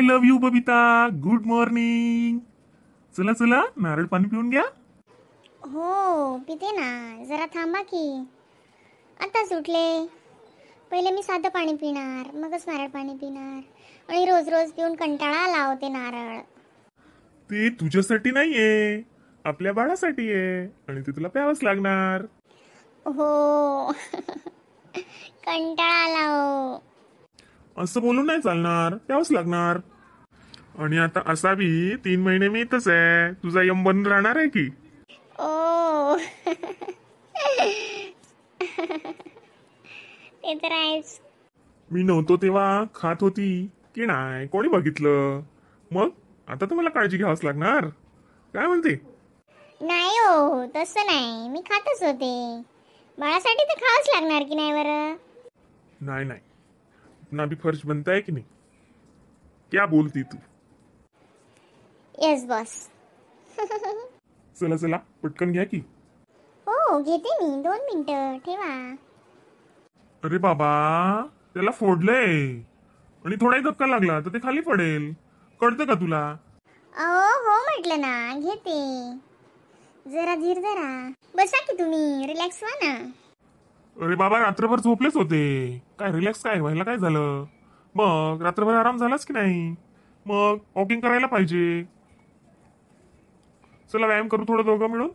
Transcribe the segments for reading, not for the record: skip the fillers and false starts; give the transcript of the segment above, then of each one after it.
I love you Babita, good morning. चला चला, नारळ पाणी पिऊन घ्या. हो, पिते ना, जरा थांबा की. आताच उठले. पहिले मी साधं पाणी पिणार, मगच नारळ पाणी पिणार. आणि रोज रोज पिऊन कंटाळा आला होते नारळ. ते तुझ्यासाठी नाहीये, आपल्या बाळासाठी आहे आणि ते तुला प्यावंच लागणार. हो, कंटाळा आला हो. असं बोलून नाही चालणार, प्यावंच लागणार. आणि आता असा बी 3 महिने मी इथंच आहे, तुझा यम बनून राहणार आहे की. ओ, ते तर आहेच. मी नव्हतो तेव्हा खात होती की नाही कोणी बघितलं? मग आता तर मला काळजी घ्यावंच लागणार. काय म्हणते? नाही हो, तसं नाही, मी खातच होते. बाळासाठी तर खावंच लागणार की नाही बरं? नाही नाही, अपना भी फर्ज बनता है की नहीं? क्या बोलती तू? Yes boss. चला चला, पटकन घ्या की. हो, घेते मी, 2 मिनिटं ठेवा. अरे बाबा, त्याला फोडलंय आणि थोडाही धक्का लागला तर ते खाली पडेल. कळतं का तुला? अहो हो म्हटलं ना, घेते. जरा धीर धरा, बसा की तुम्ही, रिलॅक्स व्हा ना. अरे बाबा, रात्रभर झोपलेच होते. काय रिलॅक्स काय व्हायला काय झालं? मग रात्रभर आराम झालाच की नाही? मग वॉकिंग करायला पाहिजे. चला व्यायाम करू थोडं दोघं मिळून.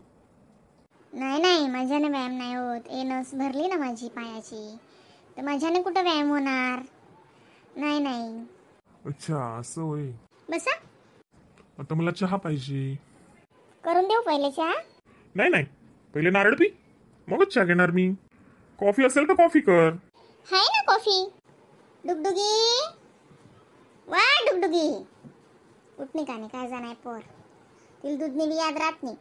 नाही नाही, माझ्याने व्यायाम नाही होत. ए नस भरली ना माझी पायाची, तर माझ्याने कुठं व्यायाम होणार? नाही नाही. अच्छा असं होय. बसा. आता मला चहा पाहिजे. करून देऊ पहिले चहा? नाही नाही, पहिले नारळ पी, मगच चहा घेणार मी. कॉफी असेल तर कॉफी कर. आहे ना कॉफी. डुगडुगी वा डुगडुगी, उठणे का नाही काय जाणार पोर, तिला दूध नेली याद राहत नाही.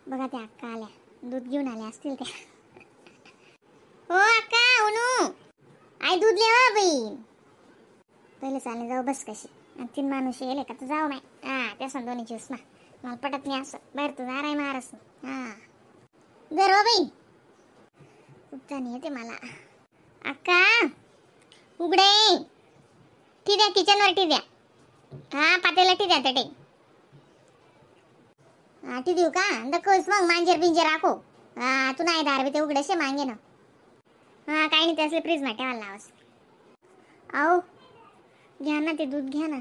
बघा त्या अक्का आल्या, दूध घेऊन आल्या असतील त्या. हो अक्का, उनू आई दूध लिहा बाई. पहिले चालले जाऊ बस कशी, आणि 3 माणूस येईल का तर जाऊ माय. हा त्या सांग दोन्ही ज्यूस मा, मला पटत नाही असं बाहेर तू जा राय मारस. हा जर हो बाई, उठता नाही येते मला. अक्का उघडे ठी द्या, किचनवर ठी द्या. हा पातेला ठी द्या तटे. हा ठी देऊ का? दखोस मग मांजर बिंजर राखो. हा तू नाही दार बी ते उघडेशे मांगे ना. हा काही नाही, ते असले फ्रीज मा ठेवायला लावस. आओ घ्या ना ते दूध घ्या ना,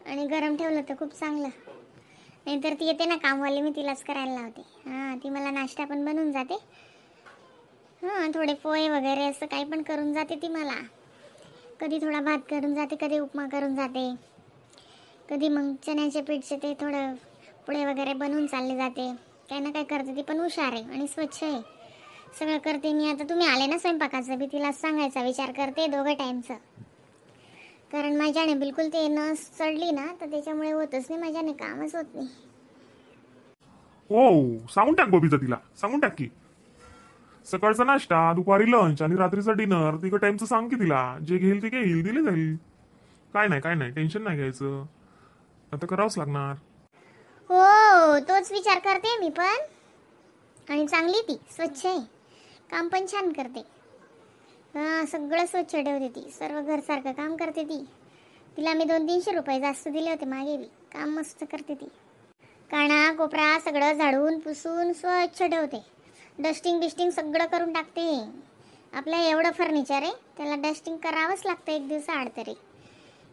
आणि गरम ठेवलं तर खूप चांगलं. नाहीतर ती येते ना कामवाली, मी तिलाच करायला लावते. हां ती मला नाश्ता पण बनवून जाते. हां थोडे पोहे वगैरे असं काही पण करून जाते ती मला. कधी थोडा भात करून जाते, कधी उपमा करून जाते, कधी मग चण्याच्या पीठचे ते थोडं पुडे वगैरे बनवून चालले जाते. काही ना काही करते ती, पण हुशार आहे आणि स्वच्छ आहे, सगळं करते मी. आता तुम्ही आले ना स्वयंपाकाचं बी तिला सांगायचा विचार करते दोघं टाईमचं, कारण माझ्याने बिलकुल ते नस चढली ना तर त्याच्यामुळे होतच नाही, माझ्याने कामच होत नाही. हो सांगून टाक बबीता, तिला सांगून टाक की सकाळचा नाश्ता, दुपारी लंच आणि रात्रीचा डिनर तिघं टाइमचं सांग की तिला. जे घेईल ते घेईल, दिले जाईल. काय नाही काय नाही, टेन्शन नाही घ्यायचं, आता करावंच लागणार. हो तोच विचार करते मी पण. आणि चांगली ती स्वच्छ आहे, काम पण छान करते. हां सगळं स्वच्छ ठेवते ती, सर्व घरसारखं काम करते ती. तिला मी 200-300 रुपये जास्त दिले होते मागे बी, काम मस्त करते ती. काना कोपरा सगळं झाडून पुसून स्वच्छ ठेवते, डस्टिंग बिस्टिंग सगळं करून टाकते. आपलं एवढं फर्निचर आहे त्याला डस्टिंग करावंच लागतं एक दिवसाआड तरी.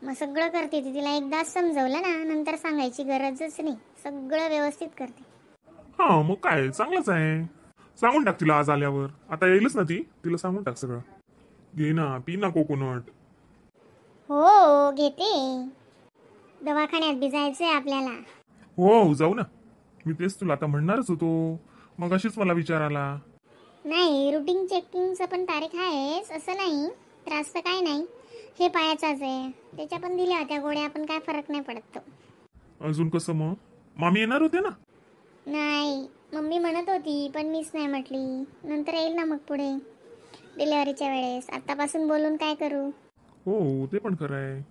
मग सगळं करते ती, तिला एकदाच समजवलं ना नंतर सांगायची गरजच नाही, सगळं व्यवस्थित करते. हां मग काय चांगलंच आहे, सांगून टाक तिला आज आल्यावर. आता येईलच ना ती, तिला सांगून टाक सगळं. घे ना, पी ना कोकोनट. हो घेते, दवाखान्यात बी जायचंय आपल्याला. हो जाऊ ना, मी तेच तुला आता म्हणणारच होतो, मग अशीच मला विचार आला. नाही रुटीन चेकिंगचं पण तारीख आहेच असं नाही, त्रास तर काय नाही, हे पायाचाच आहे, त्याच्या पण दिल्या होत्या गोळ्या, पण काय फरक नाही पडत तो. अजून कसं मग? मामी येणार होते ना? नाही मम्मी म्हणत होती पण मीच नाही म्हटली, नंतर येईल ना मग पुढे डिलेवरीच्या वेळेस, आतापासून बोलून काय करू. हो ते पण खरं आहे.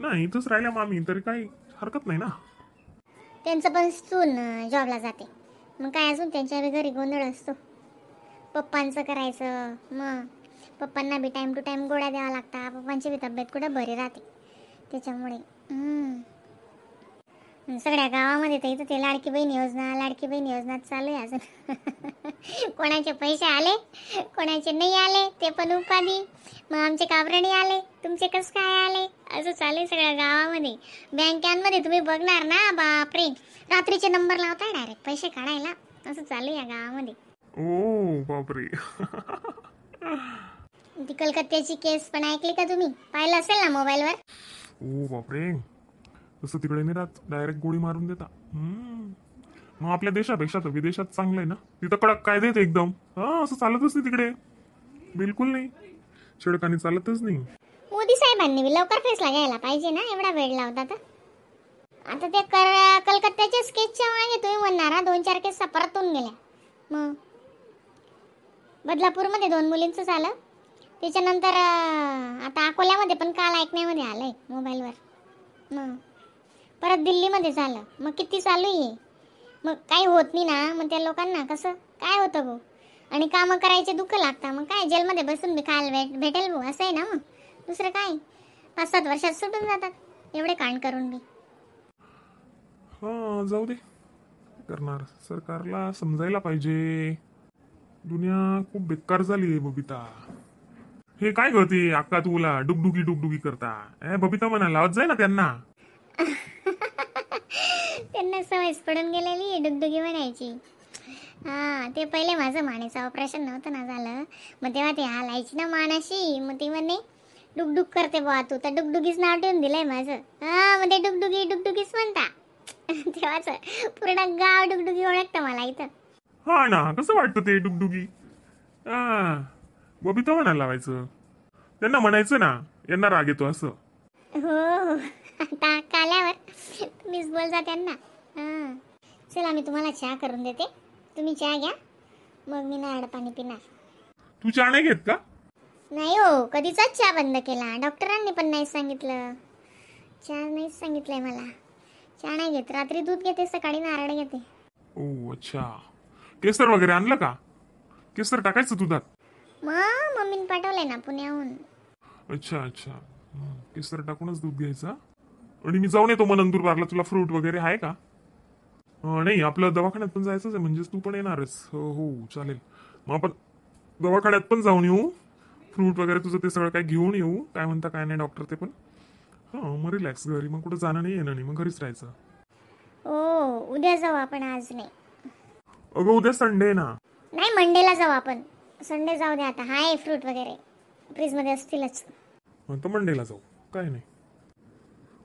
नाही इथंच राहिल्या मामी तरी काही हरकत नाही ना. त्यांचं पण सून जॉबला जाते, मग काय अजून त्यांच्या बी घरी गोंधळ असतो. पप्पांचं करायचं, मग पप्पांना बी time to time गोळ्या द्यावा लागतात, पप्पांची बी तब्येत कुठं बरी राहते, त्याच्यामुळे. हम्म. सगळ्या गावामध्ये तर इथं ते लाडकी बहीण योजना, लाडकी बहीण योजना चालू आहे अजून. कोणाचे पैसे आले, कोणाचे नाही आले, ते पण उपाधी. मग आमचे काबरणी आले, तुमचे कसं काय आले, असं चालू आहे सगळ्या गावामध्ये. बँकांमध्ये तुम्ही बघणार ना, बापरे, रात्रीचे नंबर लावताय डायरेक्ट पैसे काढायला, असं चालू आहे या गावामध्ये. ओ बापरे. ती कलकत्त्याची केस पण ऐकली का तुम्ही? पाहिलं असेल ना मोबाईलवर? ओ बापरे, तसं तिकडे नाही राहत, डायरेक्ट गोळी मारून देता. मग आपल्या देशापेक्षा तर विदेशात चांगलं आहे ना, तिथं कडक कायदे आहेत एकदम. हा, असं चालतच नाही तिकडे, बिलकुल नाही, छेडखानी चालतच नाही. मोदी साहेबांनी बी लवकर फैसला घ्यायला पाहिजे ना, एवढा वेळ लावता तर. आता ते कलकत्त्याच्या केसच्या मागे तुम्ही म्हणणार हा, 2-4 केस परतून गेल्या. मग बदलापूरमध्ये 2 मुलींचं झालं, त्याच्यानंतर आता अकोल्यामध्ये पण काल ऐकण्यामध्ये आलंय मोबाईलवर. मग परत दिल्लीमध्ये झालं. मग किती चालू आहे, मग काही होत नाही ना. मग त्या लोकांना कसं काय होतं भाऊ, आणि कामं करायचे दुःख लागतं. मग काय जेलमध्ये बसून बी खायला भेटेल भाऊ, असं आहे ना. मग दुसरं काय, 5-7 वर्षात सुटून जातात एवढे कांड करून बी. हा, जाऊ दे, काय करणार, सरकारला समजायला पाहिजे. दुनिया खूप बेकार झाली आहे बबिता. हे काय करते अक्का, तुला डुगडुगी डुगडुगी करता. ए बबिता म्हणा, लावत जाय ना त्यांना. त्यांना सवयच पडून गेलेली आहे डुगडुगी म्हणायची. हा, ते पहिले माझं मानेचं ऑपरेशन नव्हतं ना झालं, मग तेव्हा ते हालायची ना मानाशी, मग ती म्हणे डुगडुग करते बुवा तू, तर डुगडुगीच नाव ठेवून दिलंय माझं. हा, मग ते डुगडुगी डुगडुगीच म्हणता. तेव्हाच पूर्ण गाव डुगडुगी ओळखतं मला इथं. हा ना, कसं वाटतं ते डुगडुगी. हा, बबिता म्हणायला लावायचं त्यांना, म्हणायचं ना यांना राग येतो असं. हो हो, आता काल्यावर तुम्हीच बोलजा त्यांना. हां चला, मी तुम्हाला चहा करून देते, तुम्ही चहा घ्या, मग मी नारळ पाणी पिणार. तू चहा नाही घेत का? नाही हो, कधीचाच चहा बंद केला, डॉक्टरांनी पण नाही सांगितलं, चहा नाहीच सांगितलंय मला. चहा नाही घेत, रात्री दूध घेते, सकाळी नारळ घेते. ओ अच्छा, केसर वगैरे आणलं का? केसर टाकायचं दुधात? मग मम्मीने पाठवलंय ना पुण्याहून. अच्छा अच्छा, केसर टाकूनच दूध घ्यायचं. आणि मी जाऊन येतो मग नंदुरबारला, तुला फ्रूट वगैरे आहे का? नाही, आपलं दवाखान्यात पण जायचंच आहे, म्हणजेच तू पण येणारच. हो हो चालेल, मग आपण दवाखान्यात पण जाऊन येऊ, फ्रूट वगैरे तुझं ते सगळं काय घेऊन येऊ. काय म्हणता काय नाही डॉक्टर ते पण. हां मग रिलॅक्स, घरी मग कुठं जाणं नाही येणं नाही, मग घरीच राहायचं. हो उद्या जाऊ आपण, आज नाही. अगं उद्या संडे आहे ना. नाही, मंडेला जाऊ आपण, संडे जाऊ दे आता. हाय फ्रूट वगैरे फ्रीजमध्ये असतीलच. मग तर मंडेला जाऊ, काय नाही.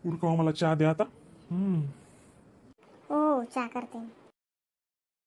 उरकावा, मला चहा द्या आता. हो चहा करते.